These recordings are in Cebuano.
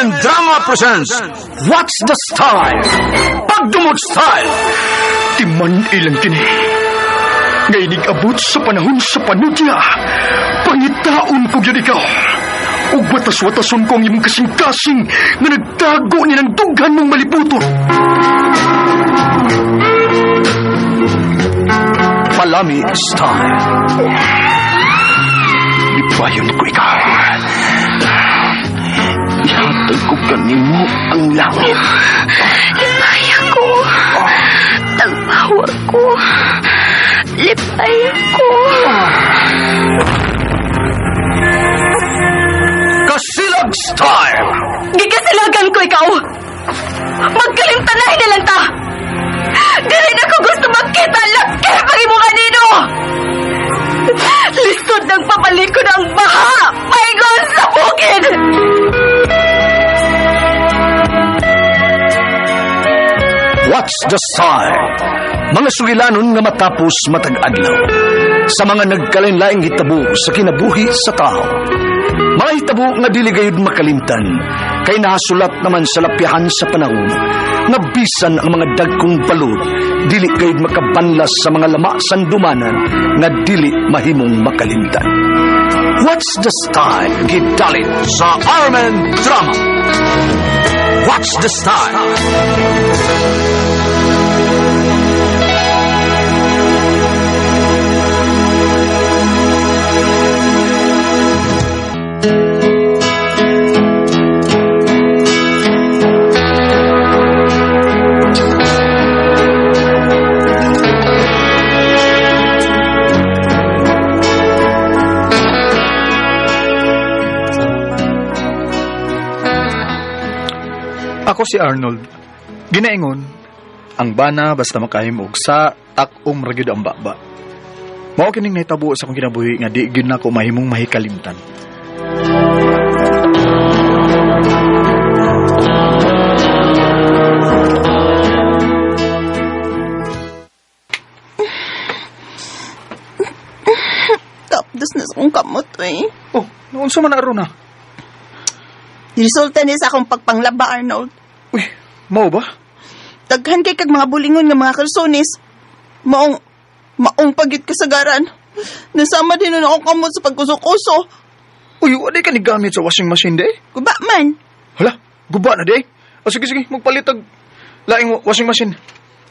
Armen Drama presents What's the Style? Pagdumot Style! Timan ilang kini. Nga abot sa panahon sa panudya. Pangitaon ko gyud ikaw. Ug watas-watason ko ang imong kasing-kasing nga nagtago ni ng dughan mong malibuton. Palami Style. Ipayon ko ikaw. Ihatag ko kanimo ang langit. Lipay ako. Tagpawa ko. Lipay ako. Kasilag Style! Gikasilagan ko ikaw. Magkalimtanay na lang ta. Dili na ko gusto magkita laki pag imo kanino. Lisod ng pabalik ko ng baha. Paingon sa bukid. What's the Style? Mga sugilanon nga matapos matag adlaw. Sa mga nagkalain-laing hitabo sa kinabuhi sa tao. Mga hitabo nga dili gayud makalimtan kay nahasulat naman sa lapyahan sa panahon nga bisan ang mga dagkong balod dili gayud makabanlas sa mga lama sandumanan nga dili mahimong makalimtan. What's the Style? Gidalit sa Armen Drama. What's the Style? Ako si Arnold. Ginaingon, ang bana basta makahimog sa tak-om ra gyud ang baba. Mao kining nahitabo sa akong kinabuhi nga di gyud nako mahimong mahikalimtan. Tapos na sa akong kamot, eh. Oh, unsa man aron na? Resulta ni sa akong pagpanglaba, Arnold. Uy, mao ba? Daghan kay kag mga bulingon nga mga kalsones. Maong, maong pagit kasagaran. Nasama din na akong kamot sa pagkuso-kuso. Uy, wala ka ni gamit sa washing machine day? Guba man. Hala, guba na day. O sige sige, magpalit og laing washing machine.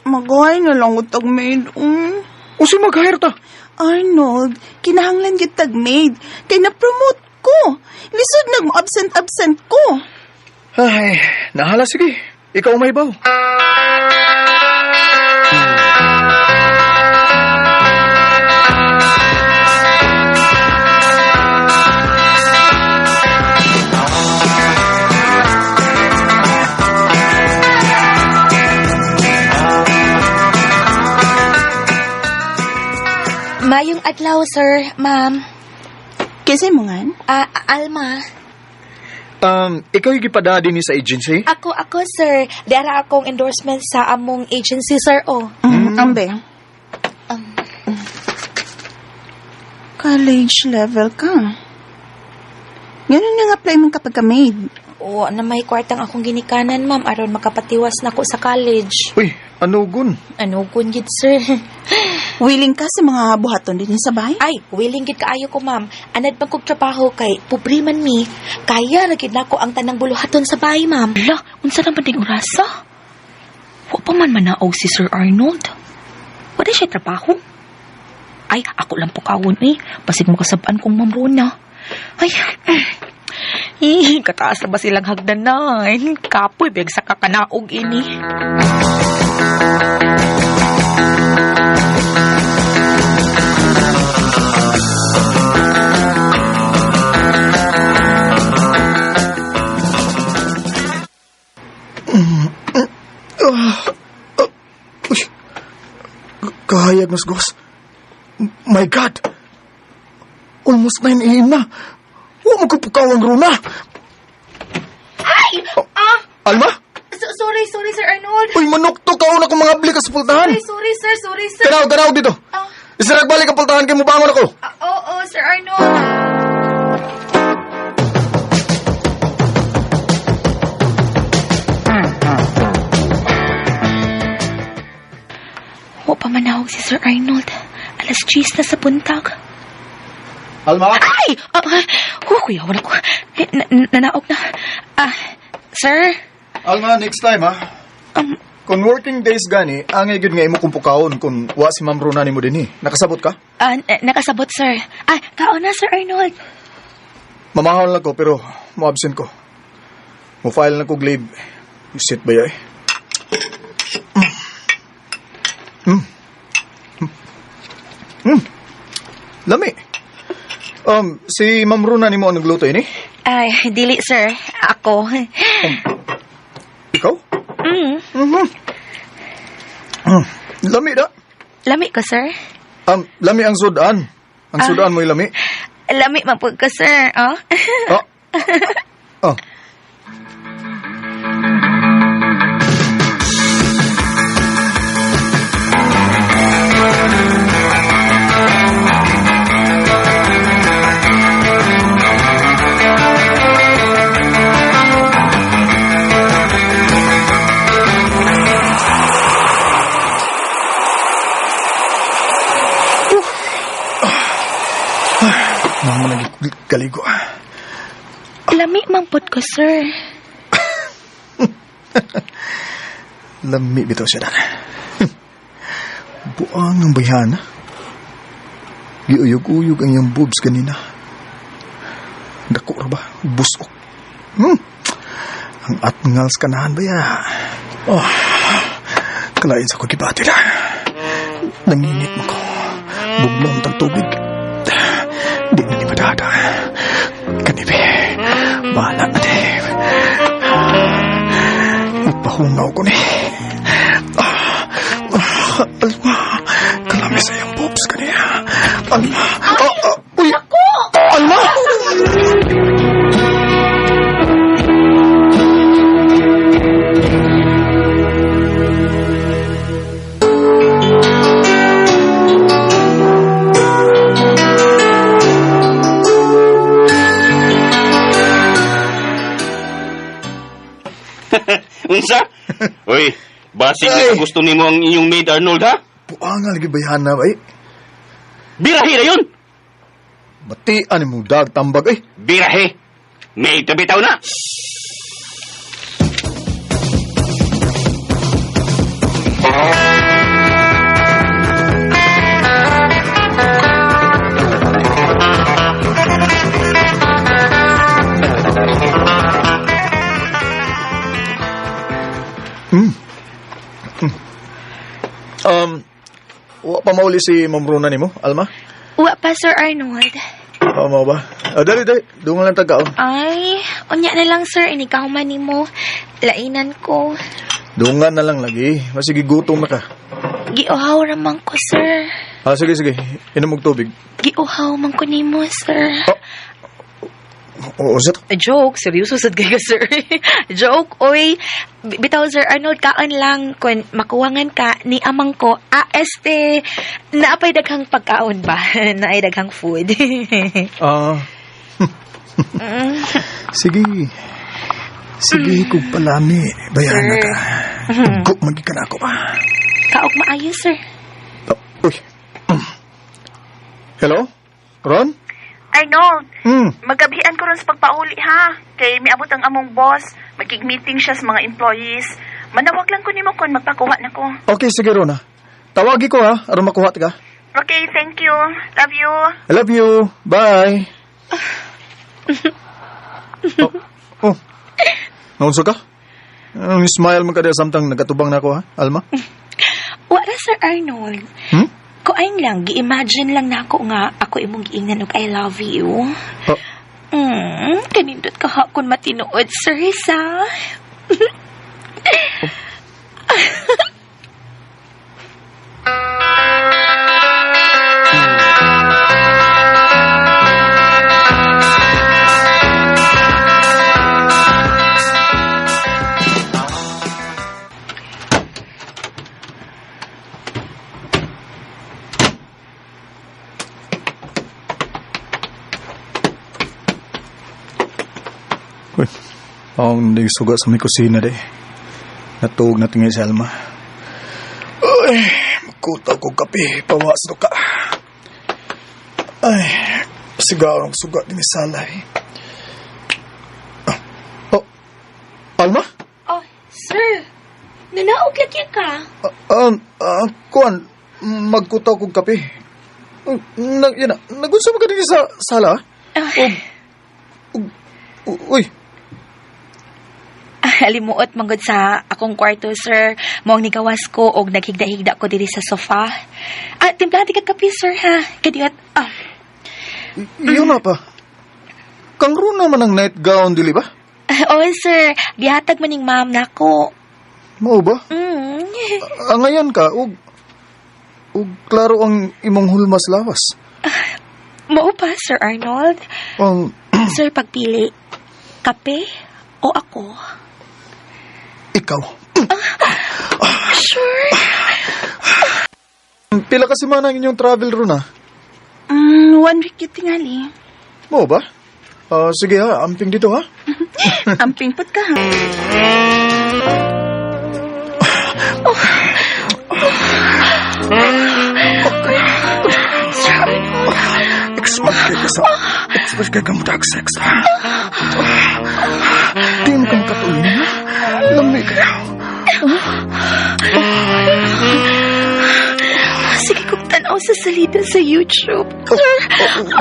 Magahay na lang utag maid. Unsa mag-hire ta? Arnold, kinahanglan gyud tag maid. Kay na-promote ko. Lisod nag absent-absent ko. Ay, nahala sige. Ikaw may baw. Mayong adlaw, sir, ma'am. Kasi mo nga, Ah, Alma. Ikaw yung gipada din ni sa agency? Ako, ako, sir. Dara akong endorsement sa among agency, sir, oh. Ambe. College level ka. Ganun nga apply mo kapag ka maid. Oo, na may kwartang akong ginikanan, ma'am, aron makapatiwas na ko sa college. Uy, ano gun? Ano gun gid, sir? Willing ka sa mga buhaton din sa bahay? Ay, willing gid kaayo ko, ma'am. Anad pag kog trabaho kay pobre man mi. Kaya ra gid nako ang tanang buluhaton sa bahay, ma'am. Ala, unsa na ba ding orasa? Wa pa man manaog si Sir Arnold. Wala siya trabaho. Ay, ako lang pukawon eh. Basig mo kasabaan kong Ma'am Rona. Ay, eh, kataas na ba silang hagdanan? Kapoy, beg sa kakanaog ini. Uy, kahayag mas gos. My God! Almost 9 a.m. na. Huwag mo kapukaw ang runa. Ay! Ah! Alma? Sorry, sorry, Sir Arnold. Uy, manok to kaon ako mga abli ka sa pultahan. Sorry, sorry, sir. Sorry, sir. Tanaw, tanaw dito. Ah. Isarag balik ang pultahan kay mubangon ako. Ah, oo, Sir Arnold. manawag si Sir Arnold? Alas 10 na sa buntag. Alma? Ay! Oh, kuya, wala ko. Eh, nanaog na. Ah, sir? Alma, next time ha. Kung working days gani, angay gyud nga imo kong pukawon kung wa si Ma'am Rona nimo dinhi. Nakasabot ka? Nakasabot, sir. Ah, kaon na, Sir Arnold. Mamahol na ko pero mo-absent ko. Mo-file na ko leave. Sit ba yay? Mm. Mm. Lami. Si Ma'am Rona nimo ang nagluto ini? Ay, dili, sir. Ako. Ikaw? Mm. Mhm. Mm. Lami da. Lami ko, sir. Lami ang sudan. Ang sudan mo'y lami. Lami man po ko, sir. Oh. Oh. Oh. Mga nagkaligo. Lami man po ko, sir. Lami bitaw siya dan. Buang ang bayhana. Giuyog-uyog ang iyang boobs kanina. Dako ra ba? Busok. Ang atngals kanahan ba ya? Oh, kalain sa ko gibati na. Nanginit mo ko. Buglong tang tubig. Di na ni madada. Kanibi. Bahala na di. Ipahungaw ko ni. Alma, kalami sa iyong boobs kaniya. Alma. Uy. Alma! Unsa? Uy, basig na Ay. gusto nimo ang inyong maid Arnold ha? Buangal lagi bayhana ay. Birahe na yun. Batian mo dag tambag ay. Birahe. Maid na bitaw na. Wa pa mauli si Ma'am Rona nimo, Alma? Wa pa, Sir Arnold. Oo, mao ba? Dali, dali. Dungan lang taga, oh. Ay, unya na lang, sir. Inikaw man nimo. Lainan ko. Dungan na lang lagi. Masige gutom na ka. Giuhaw raman ko, sir. Ah, sige, sige. Inom og tubig. Giuhaw man ko nimo, sir. Oh. Oo, sa to. Joke, seryoso sad kayo, sir. Joke, oy. Bitaw, Sir Arnold, kaon lang kung makuwangan ka ni amang ko, este, naapay daghang pagkaon ba? Naay daghang food. Ah. Sige. Sige, kung palami. Bayaran na ka. Tugko, magi ka na ako. Kaog maayo, sir. Oh, uy. Hello? Ron? Arnold, magabihan ko ron sa pagpauli ha. Kay miabot ang among boss, magkig-meeting siya sa mga employees. Manawag lang ko nimo kon magpakuha na ko. Okay, sige, Ron ha. Tawagi ko ha, aron makuha ka. Okay, thank you. Love you. I love you. Bye. Oh. Naunsa ka? Ang smile man ka diya samtang nagatubang na ako ha, Alma? Wala, Sir Arnold. Hmm? Kuain lang, gi-imagine lang nako nga ako imong giingnan og I love you. Oh. Kanindot ka ha kung matinuod, sir, sa. Uy, ang nagsuga sa may kusina de. Natuog na tingay si Alma. Uy, Kutaw kong kape, pawas no ka. Ay, siguro ang suga din ni Salay. Ah, oh, Alma? Oh, sir. Nanaog lagi ka. Kuan, magkutaw kong kape. Yun na, nagunsa mo ka din sa sala? Uy, Alimuot manggod sa akong kwarto, sir. Moang nigawas ko og naghigda-higda ko diri sa sofa. Ah, timplahan ka kape, sir, ha? Kadiyot. Ah, yun na pa. Kang runa man ang nightgown, dili ba? Oh, sir. Gihatag man ning ma'am nako. Mao ba? Mm. Angayan ka, ug klaro ang imong hulmas lawas. Mao pa, Sir Arnold. Ang Sir, pagpili. Kape o ako? ikaw. Sure. Pila ka semana ang inyong travel ron, ah? 1 week yun tingali. Mao ba? Ah, sige ha, amping dito ha. Amping put ka ha. Sir Arnold. Expert kay ka sa... Expert kay ka mo sex ha. Di mo ka makatuloy ha? Lami kayo. Sige kong tanaw sa salida sa YouTube. Sir.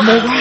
Mao ba?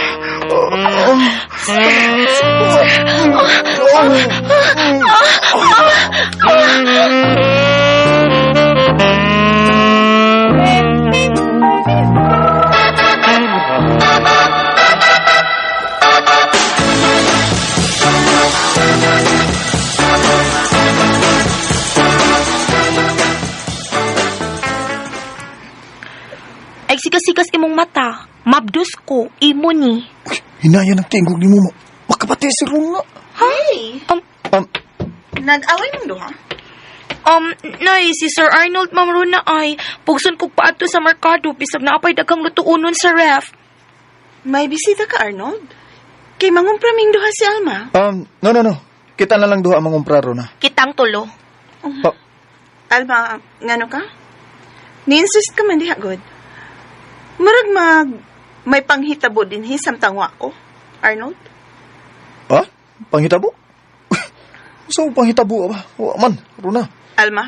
Ay, sikas-sikas imong mata. Mabdus ko, imo ni. Uy, hinaya ng tingog ni mo. Makapati si Runa. Hey! Nag-away mong duha? Nay, si Sir Arnold, Ma'am Rona ay, pugson kog paadto sa merkado, bisag na apay daghang lutuonon sa ref. May bisita ka, Arnold? Kay mangumpra ming duha si Alma. No, no, no. Kita na lang duha ang mangumpra, Rona. Kitang tulo. Pa, Alma, ngano ka? Ni-insist ka man diha, good. Murag may panghitabo din hi samtang wa ko, Arnold. Ha? Panghitabo? So, panghitabo ba? Wa man, Rona. Alma,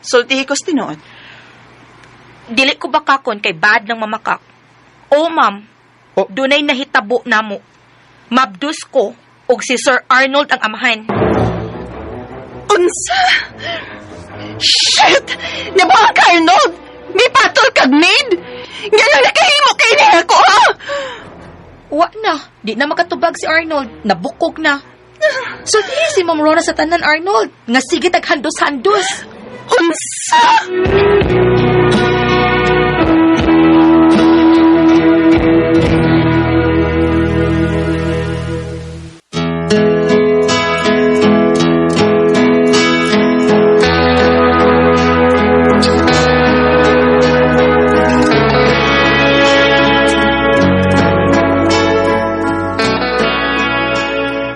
sultihi ko sa tinuod. Dili ko bakakon kay bad ng mamakak. O ma'am, Oh. dunay nahitabo namo. Mabdus ko og si Sir Arnold ang amahan. Unsa? Shit! Nabuha ka, Arnold! May patol kag maid! Ganun nakahimo kay niya ako, ha? Wa na, di na makatubag si Arnold. Nabukog na. Sultihi si Ma'am Rona sa tanan, Arnold. Nga sige tag handos-handos. Unsa?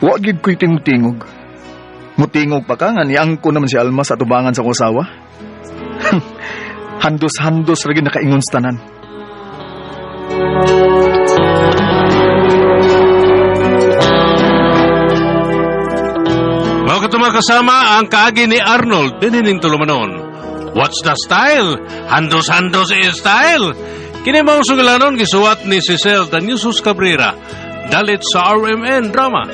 Wa gid ko'y tingog-tingog. Mutingog pa ka nga niangko naman si Alma sa atubangan sa akong asawa. Handos-handos ra gid nakaingon sa tanan. Mao kato mga kasama ang kaagi ni Arnold dinining tulumanon. What's the style? Handos-handos is style. Kini mao sugilanon gisuwat ni Cecil Danyusus Cabrera. Dalit sa RMN Drama.